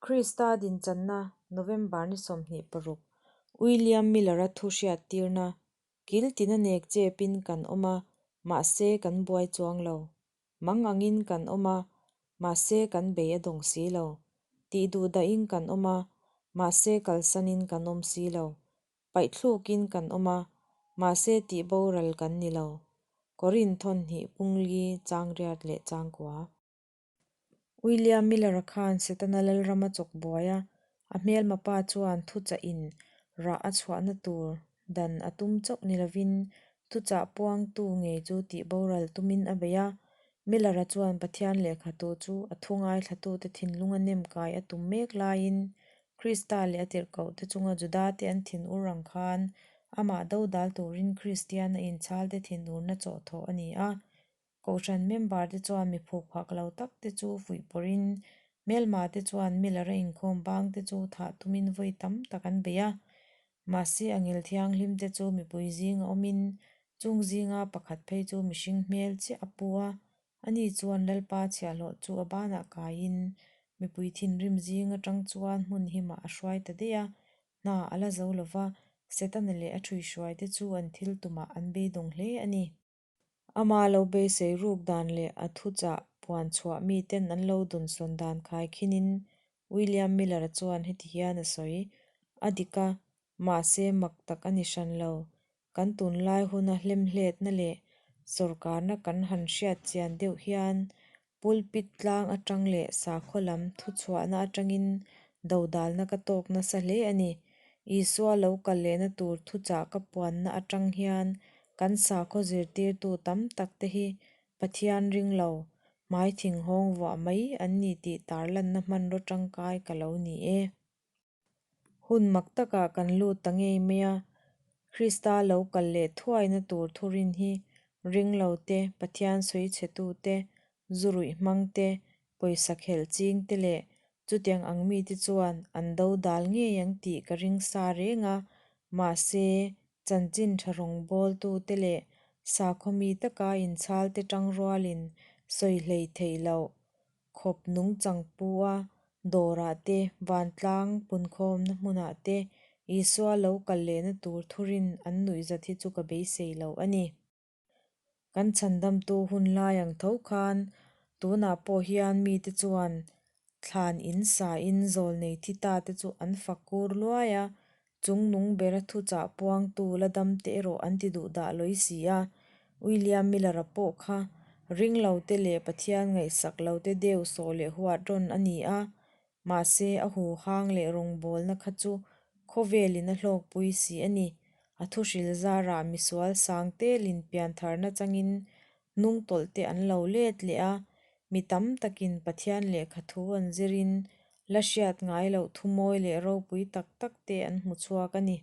Krista dinchanna, November ni 26, William Miller-a thu hriattirna, Kil tina nek chepin kan awm a, mahse kan buai chuang lo. Mang angin kan awm a, mahse kan bei a dawng si lo. Tih duh dahin kan awm a, mahse kalsanin kan awm si lo. Paihthlukin kan awm a, mahse tih boral kan ni lo. Korin thawn hnih pungli chang riat leh chang kua. William Miller-a khan Setana lalram a chawk buai a, a hmelma pa chuan thuchah in rah a chhuahna tur dan a tum chauh ni lovin thuchah puangtu ngei chu tih boral tumin a bei a. Miller-a chuan Pathian lehkhatu chu a thu ngaithlatute thinlunga nem kai a tum mek laiin Krista leh a tirhkohte chunga Judate an thinur ang khan amah dodal turin Kristiana inchhalte thinurna chawhthawh a ni a. Kohhran member te chuan mi phukphak lo tak te chu fuihpawrhin hmelma te chuan Miller-a inkhawm bang te chu thah tumin vawi tam tak an bei a. Mahse angel thianghlim te chu mipui zinga awmin chung zinga pakhat phei chu mihring hmel chiah a pu a, ani chuan Lalpa chhiahhlawh chu a banah kaiin mipui thinrim zing atang chuan hmun himah a hruai ta daih a, hna a la zo lova, Setana leh a ṭhuihruai te chu an thil tumah an beidawng hle a ni. Ama lo beisei ruk dan leh a thuchah puan chhuah miten an lo dawnsawn dan khaikhinin William Miller-a chuan heti hian a sawi, A dik a, mahse mak tak a ni hran lo. Kan tunlai huna hlemhletna leh sawrkarna kan han hriat chian deuh hian pulpit tlang atang leh sakhaw lam thuchhuahna atangin dodalna ka tawk nasa hle a ni. Isua lo kal lehna tur thuchah ka puanna atang hian kan sakhaw zirtirtu tam tak te hi Pathian ring lo, hmai thinghawng vuah mai an ni tih tarlanna hmanraw tangkai ka lo ni e. Hun mak takah kan lut ta ngei mai a, Krista lo kal leh thuaina tur thurin hi ringlo te, Pathian sawi chhetu te, zu ruih hmang te, pawisa khelh ching te leh chutiang ang mite chuan an do dal ngei ang tih ka ring sa reng a, mahse chanchin tha rawngbawltu te leh sakhaw mi taka inchhal te tangrualin sawi hlei theih loh khawp nungchang pu a, dawrah te, vantlang punkhawmna hmunah te Isua lo kal lehna tur thurin an nuihzat hi chu ka beisei lo a ni. Kan chhandamtu hun lai ang tho khan tunah pawh hian mite chuan thlan in sa in zawlnei thi ta te chu an fak kur luai a, chung nung bera thuchah puangtu la dam te erawh an ti duh dah lawi si a. William Miller-a pawh kha ringlo te leh Pathian ngaihsak lo te deu sawh leh huat rawn a ni a, mahse a huhang leh rawngbawlna kha chu khawvelin a hlawkpui si a ni. A thuhril zarah misual sang telin piantharna changin hnungtawlh te an lo let leh a, mi tam takin Pathian lehkha thu an zirin la hriat ngai loh thumawi leh ropui tak tak te an hmu chhuak a ni.